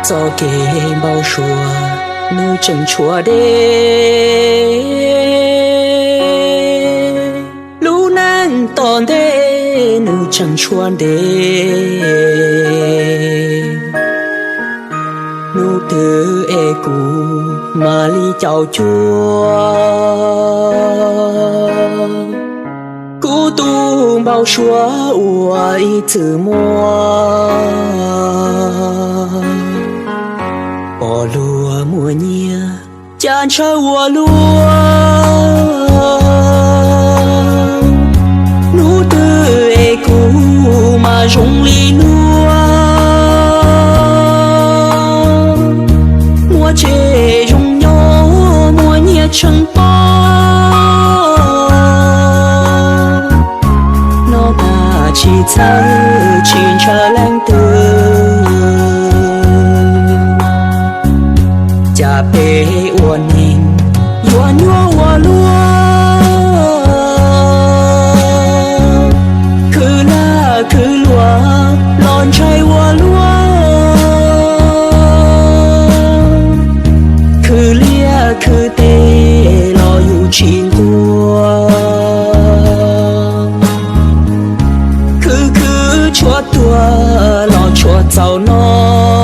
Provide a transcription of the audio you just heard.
Txoj kev npau suav nws tseem tshuav deb, lub neej tom ntej nws tseem tshuav ntev. Hnub twg es kuv mam li caum cuag kuv tus npau suav uas ib txwm muaj. Pom luag muaj nyiaj cas ntshaw ua luaj. Hnub twg es kuv mam zoo li luag, muaj tsev zoo nyob, muaj nyiaj tsheej pab. Noj tag tsis txhawj tsis ntshaw leej twg, cas peb ua neeg yuav nyuaj ua luaj. Khwv lag khwv luam los ntshai ua luaj, khwv liaj khwv teb los yus tsis nquag, khwv khwv tshuav tuag los tshuav txaus noj.